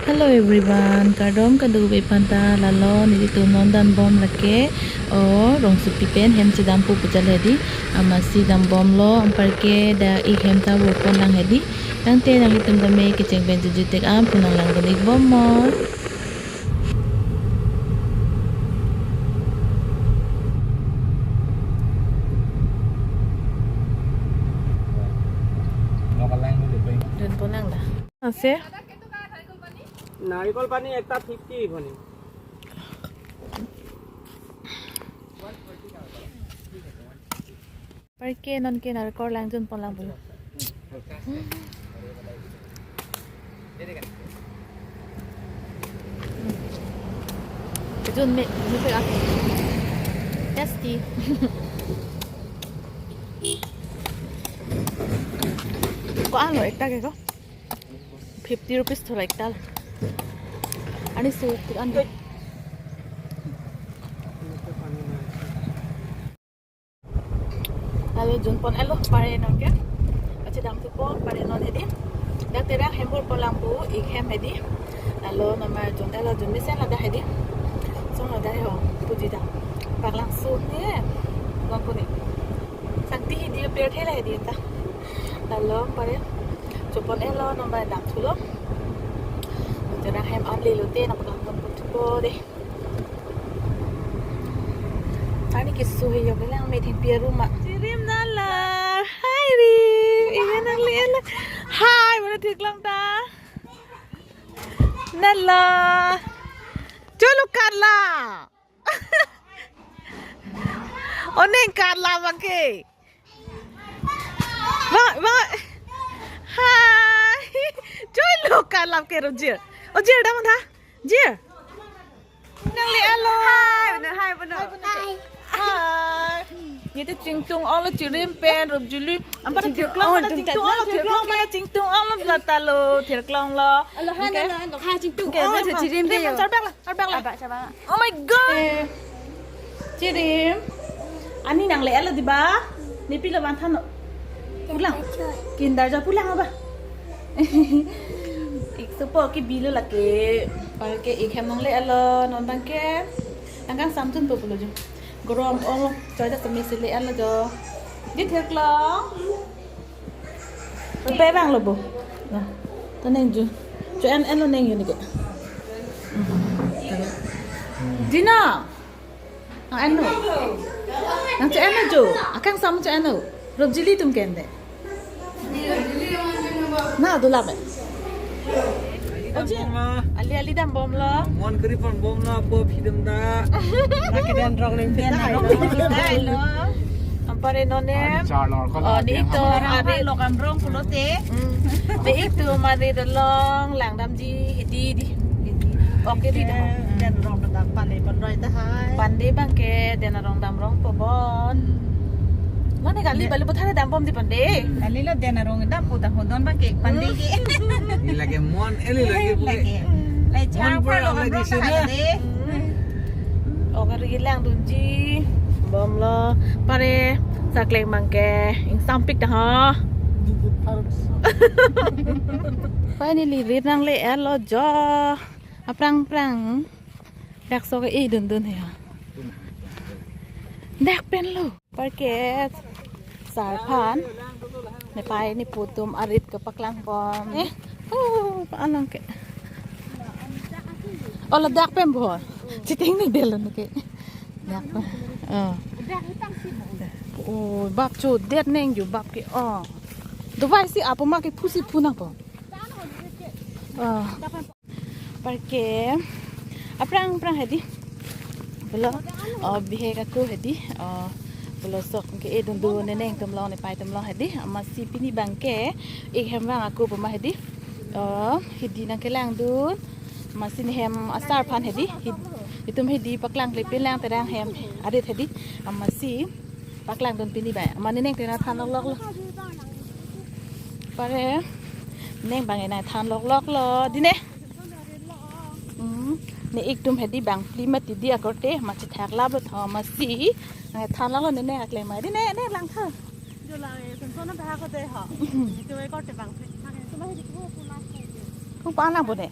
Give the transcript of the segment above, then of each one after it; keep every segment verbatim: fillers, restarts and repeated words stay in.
Hello everyone, kardom kadokave aphanta. Lalo nelitum non danbom lake, o Rongsopi pen hem chedampo pu chale hedi, amatsi dambomlo. Anparke dak ik hem ta vopon lang hedi. Tangte nanglitum tame kecheng pen jutjut ik an pu nanglangdun ik bom mo. Dunpon lang da. Ase? নাৰিকল পানী একটা ফিফটি ভনী। Anparke non ke narikol langdunpon lang bolo. Jun me, me pe ake. Tasty. Ko-an lo ekta ke ko? Fifty rupees thola ekta. Ani su tik an. Lalo junpon-etlo pare non ke. Kachedamthupo pare non hedi. Dak terang hem vorpon lang pu ik hem hedi. Lalo non ma jun-etlo, jun mesen ladak hedi. Song ladak ho puji da. Paklang su ne. Bang kuni. Sangti hedi per thela hedi ta. Lalo pare. Chopon-etlo non ma damthulo. Terang hem an lelote nangpaklang ponpo de. Ani keso he yok lang me thengpi arum ma. Chirim nala. Hi Rim. Ime nangle-etlo. Hi, mana thik lang ta. Nala. Cholo karla. O neng karla bang ke. Bang, bang. Hi. Cholo karla ke Rojir. Ojir dam tha. Jir. Nangle-etlo. Hi, bano, hi, bano. Hi. Nete chingtung olo Chirim pen Rupjuli. Anpar chingtung, chingtung olo, chingtung olo, chingtung olo, latalo, chingtung lo. Alo, hi, okay. Nalo, hi, chingtung olo, Chirim ke yo. Charbak la, charbak la. Abak, charbak. Oh my God. Eh, Chirim. Ani nangle-etlo diba? Ne pilo vanthanlo. Pulang. Kinder Joy pulang aba. Ik sopo kebilo lake. Anparke ik hem nangle-etlo non bang ke. Nangkangsamthunpo pulo jo. Gorom ong lo. Joy dak kemesi le-etlo jo. Di thirklong. Pe bang lo bo. Nah. To neng ju. Cho-en-etlo neng ju ne ke. Dina. Nang-enlo. Nang cho-enlo jo. Akangsam cho-enlo. Rupjili atum ke-en de. Na, dula be. Oje. Ali ali dambomlo. Mon kri ponbomlo, po phidum da. Na ke den rong neng den rong neng dai lo. Anpar non ne. Char lor ko la. Oh, ne ik to ari lo kam rong pulote. Hmm. Ne ik to mari dolong langdamji hedi di. Hedi. Okay, di dah. Den rong dak pande pon roi tahai. Pande bang ke den arong damrongpo bon. Mane kali bali puthot dambom di pande. Kali lo den arong dampo ta hodon bang ke pande ke. Ni lake mon eli lake pu. Lake. Lai chang pura palo lagi kan sini. Lagi. Oke, ri langdunji. Bomlo. Pare sakleng bang ke ingsampik ta ha. Finally, rit nangle-etlo jo. Aphrang phrang. Dak so ke-e dundun he ha. Dak pen lo. Anparke sar aphan nepei nepo atum arit kepaklangpon. Eh, oh, anong ke. Oh, ladak pen bo. Chiting ne del ne ke. Dak pen. Oh. Oh, bap chodet neng ju bap ke. Oh. Dovai si apo ma ke phusi phu nangpo. Oh. Anparke aphrang phrang hedi. Pulo, oh, bihek ako hedi. Oh, pulo sok ke-e dundun ne neng atum along nepei atum along hedi. Amatsi pini bang ke ik hem vang ako pu ma hedi. Oh, hedi nangkelangdun. Amatsi ne hem asar aphan hedi. Hid-, itum hedi paklangkle pin lang terang hem arit hedi. Amatsi paklangdun pini bang. Amat ne neng te nangthan loklok lo. Pare neng bang nangthan loklok lo. Di ne. Hmm. Ne ik atum hedi bang phli mati di akorte ma chethak lap lo tho amatsi. Nangthan lap lo ne ne aklem ma di ne ne lang tha. Jo lang e, sen sona bha ko de ha. Ni to e korte bang phli thang e. Sona hedi ko puna ko. Ko pa lang bo ne.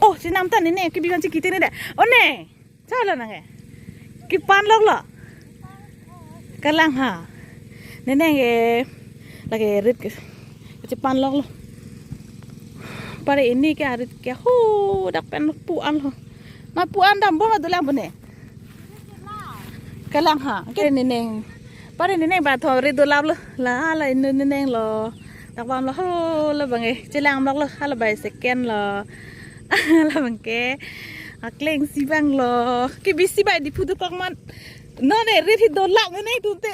Oh, chenam ta nene, kebi kan chekiti ne da. Oh ne. Chalo nang ke. Kepan lok lo. Kalang ha. Nene ke lake rit ke. Kechepan lok lo. Pare ini ke arit ke ho dak pen pu-an lo. Ma pu-an dam bo ma dolang bo ne. Kalang ha. Ke neneng. Pare neneng ba thom ri dolap lo. La la inu neneng lo. Dak bam lo ho lo bang e. Chelang lok lo. Hala bai second lo. Hala bang ke. Akleng si bang lo. Ke bisi bai di phu dokok man. No ne rit hi dolap neneng tute.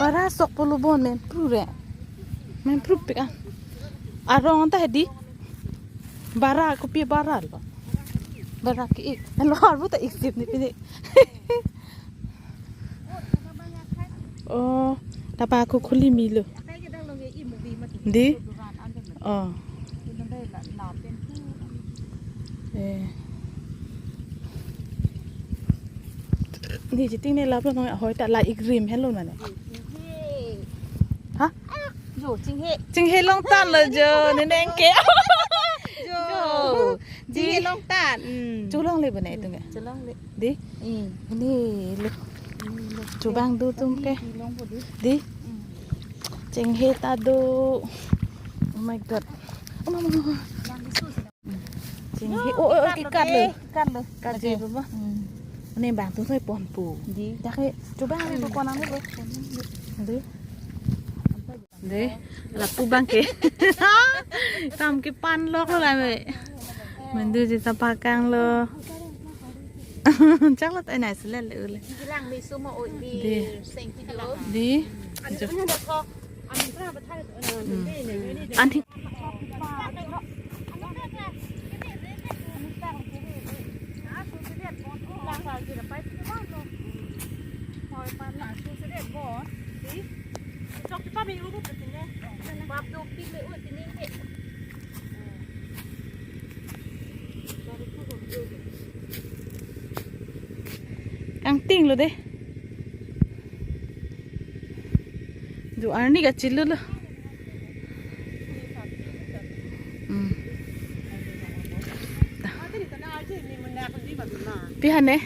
Bara sok polo bon men pru re. Men pru pik an. Arong ta hedi. Bara kopi bara lo. Bara ke ik. Lo arbu ta ik sip ni pini. Oh, tapa aku khuli milo. Di? Oh. Eh. Ni chiting ne lap lo nong hoi ta la ik rim helo mane. Ha? Jo, chinghe. Chinghe long tan lo jo, neneng ke. Jo. Jo. Chinghe long tan. Hmm. Cholong le bo ne itum ke. Cholong le. Di? Hmm. Ini lo. Ini lo. Chubang do tum ke. Ini long bo di. Di? Hmm. Chinghe ta do. Oh my God. Oh, mama, mama. Yang di sus. Chinghe. Oh, oh, oh, kekat lo. Kekat lo. Kekat lo. Lagi. Hmm. Ini bang tu saya pon pu. Di. Dak ke. Chubang le pon ang lo. Di. Di. Lapu bang ke. Kam kepan lok lo la me. Mendu ji ta pakang lo. Chak lo ta nai sele le ule. Bilang ni semua oi di. Di. Seng video. Di. Jo. Hmm. Anti. Kangting lo de. Jo arni kachilo lo. Hmm. Pi hane?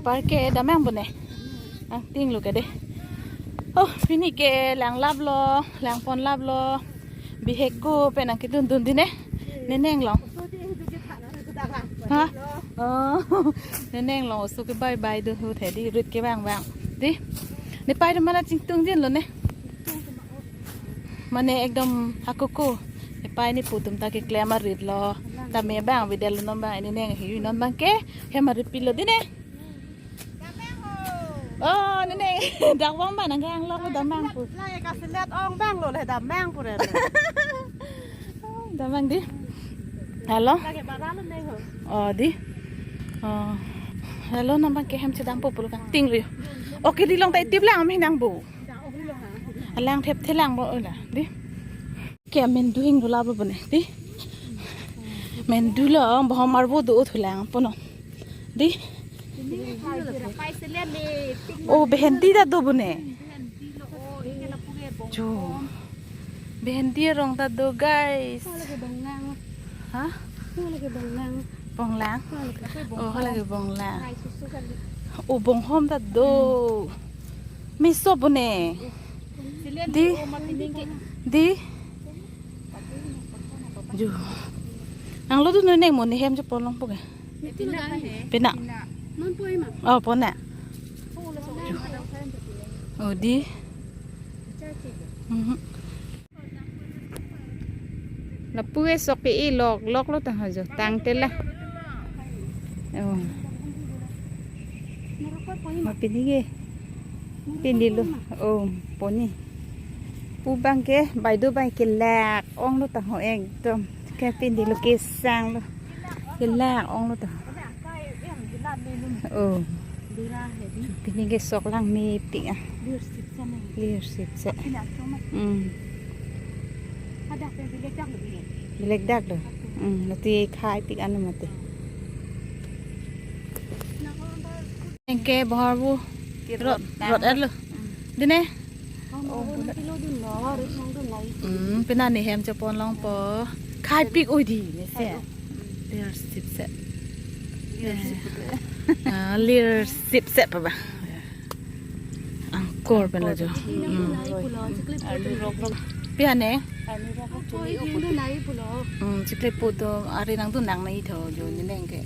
Parke damang bo ne. Kangting lo ke de. Oh, pini ke lang lap lo, lang pon lap lo. Bihek ko pen nang kedun dun di ne. Neneng long. Ha? Oh. Neneng long oso ke bye bye do hu the di rit ke bang bang. Di. Ne pai mana chingtung din lo ne. Mane ekdom hakuku. Ne pai ne pu atum ta keklem arit lo. Ta me bang bidel lo non bang neneng hi non bang ke. Hem arit pilo di ne. Oh, nene, dak bang ba nang gang lo damang pu. Lake kaselet ong bang lo le damang pu re. Damang di. Halo. Lake bara lo neng ho. Oh, di. Oh. Halo nang bang ke hem chedam po pulo kangting lo. Okay, di long ta itip lang amin nang bu. Alang thep thelang bo ola. Di. Ke mendu hing dula bo bone. Di. Mendu lo bahom arbo do thulang pono. Di. Oh, behendi ta do bone. Jo. Behendi arong ta do, guys. Ha? Bonglang. Oh, hala ke bonglang. Oh, bonghom ta do. Meso bone. Di. Di. Jo. Nang lo tu nuneng mo ne hem je polong po ke. Pina. Non po ema. Oh, pona. Oh, di. Mhm. Lapu e sok ke e lok lok lo ta ha jo tangte la. Oh. Ma pini ke. Pini lo. Oh, poni. Pu bang ke, baido bang ke lak ong lo ta ho ekdom. Ke pini lo kesang lo. Ke lak ong lo ta. Oh. Pini ke sok lang mepik ah. Lir sip sa. Hmm. Bilek dak lo. Hmm, lati khai pik anu mati. Anke bohor bu. Rot, rot er lo. Di ne. Oh, kilo dun lo, rit nang dun nai. Hmm, pina ne hem chepon longpo. Khai pik oi di, ne se. Lir sip se. Lir sip. Ah, lir sip se pa ba. Angkor pen lo jo. Nang dun nai pulo, chikli pu. Arni rok rok. Pia ne? Arni rok rok. Oi, chumi dun nai pulo. Hmm, chikli pu do, ari nang dun nang nai tho jo, ne neng ke.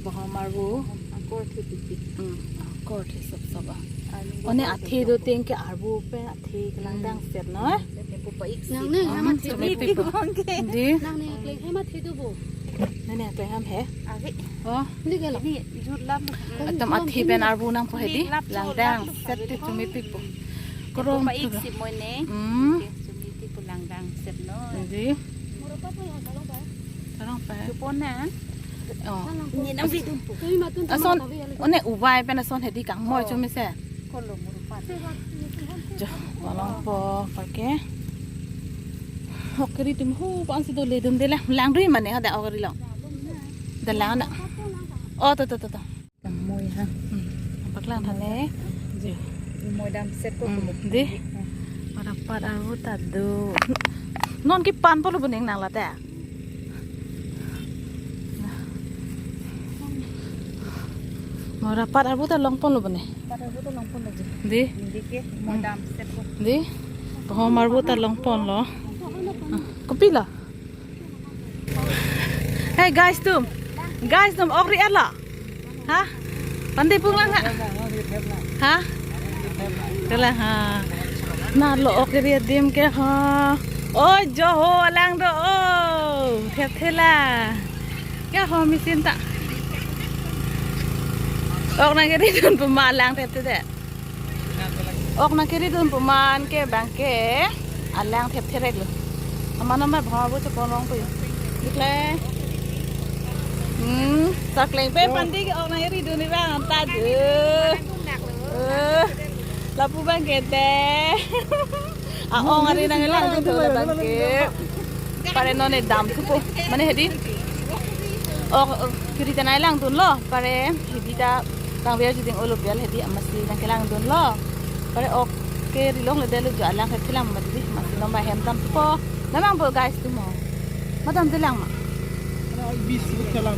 Bohom arvo. Angkor the pik pik. Hmm, angkor the sop sop a. Arni rok rok. One athe do teng ke arvo pen athe kelang dang set no, eh? Nang ne hem athe do. Chumi pik pu. Di. Nang ne kleng hem athe do bo. Nang ne kleng hem he. Ave. Oh. Ni ke lo. Ni jut lam. Atum athe pen arvo nangpo he di. Lang dang set te chumi pik pu. Korom pa ik tu. Sip moi ne. Hmm. Chumi pik pu lang dang set no. Di. Tarong pa. Chupon na. Oh. Ni nang si dun pu. Ason, one uvai pen ason he di kangmoi chumi se. Kolo muru pat. Jo, va longpo, parke. Ok keri atum hu pan si do le dun de la. Lang dui mane ha da ok keri long. Da lang na. Oh, to, to, to, to. Kangmoi ha. Hmm. Paklang tha ne. Jo. Moi dam set ko. Hmm, kulo. Di. Marapat arvo ta do. Non kepan pulo bo ning nang la ta. Marapat arvo ta longpon lo bo ne. Pat arvo ta longpon lo ji. Di. Di ke, hmm, moi dam set ko. Di. Bohom arvo ta longpon lo. Ah, kopi lo? Hey guys atum. Guys atum, ok ri-et lo. Ha? Pandi pung lang ha? Ha? Kelang ha. Na lo ok ri adim ke ha. Oi jo ho alang do o. Thepthe la. Ke ho machine ta. Ok nang keri dun pu ma alang thepthe de. Ok nang keri dun pu man ke bang ke alang thepthe rek lo. Aman aman bhang bo chepon longpo. Dikle. Hmm, sakleng pe pandi ke ok nang keri dun ni bang ta de. Eh, lapu bang ke te. A-ong ari nang lang dun la bang ke. Pare non ne dam thupo. Mane he di. Ok, ok, keri ta nai lang dun lo. Pare he di ta kangver jiding olo pial he di amatsi nang kelang dun lo. Pare ok keri long le de lo jo alang ke kelang mati di. Amatsi non ba hem dam thupo. Namang bo guys atum ho. Madam de lang ma. Bis bu kelang.